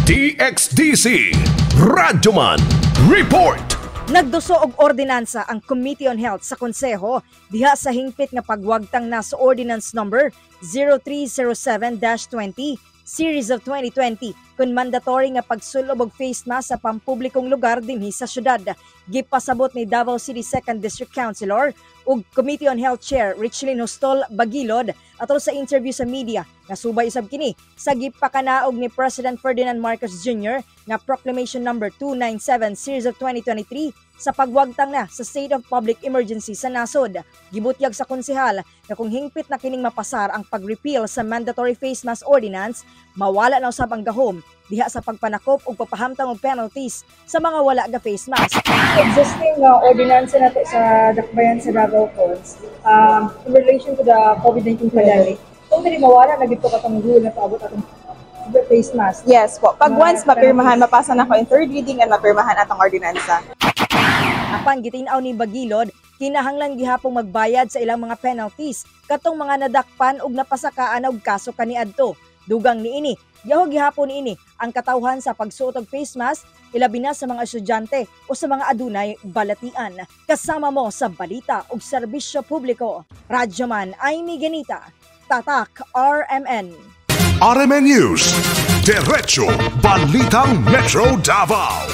DXDC Radyoman Report. Nagduso og ordinansa ang Committee on Health sa Konseho diha sa hingpit nga pagwagtang na sa Ordinance Number 0307-20 Series of 2020 kun mandatory nga pagsulob og face mask sa pampublikong lugar dinhi sa syudad. Gipasabot ni Davao City 2nd District Councilor ug Committee on Health Chair Richelyn Justol Baguilod atol sa interview sa media nga subay usab kini sa gipakanaog ni President Ferdinand Marcos Jr. nga Proclamation Number 297 Series of 2023 sa pagwagtang na sa state of public emergency sa nasod. Gibutyag sa konsehal nga kung hingpit na kining mapasar ang pag-repeal sa mandatory face mask ordinance, mawala na usab ang gahom diha sa pagpanakop ug pagpahamtang og penalties sa mga wala ga face mask. Existing ordinance nato sa Dakbayan sa Davao Cons in relation to the COVID-19 pandemic, totally mawala na gid to katong rule na paabot atong face mask. Yes po. Pag Mga once mapirmahan, penalties. Mapasa na ko in third reading and mapirmahan atong ordinansa. Apan gitin-aw ni Baguilod, kinahanglan gihapong magbayad sa ilang mga penalties katong mga nadakpan ug napasakaan og kaso kaniadto. Dugang niini, yahog gihapon niini ang katawhan sa pagsuot og face mask, ilabi na sa mga estudyante o sa mga adunay balatian. Kasama mo sa balita ug serbisyo publiko. Radyoman Amy Ganita, Tatak RMN. RMN News. Diretso Balitang Metro Davao.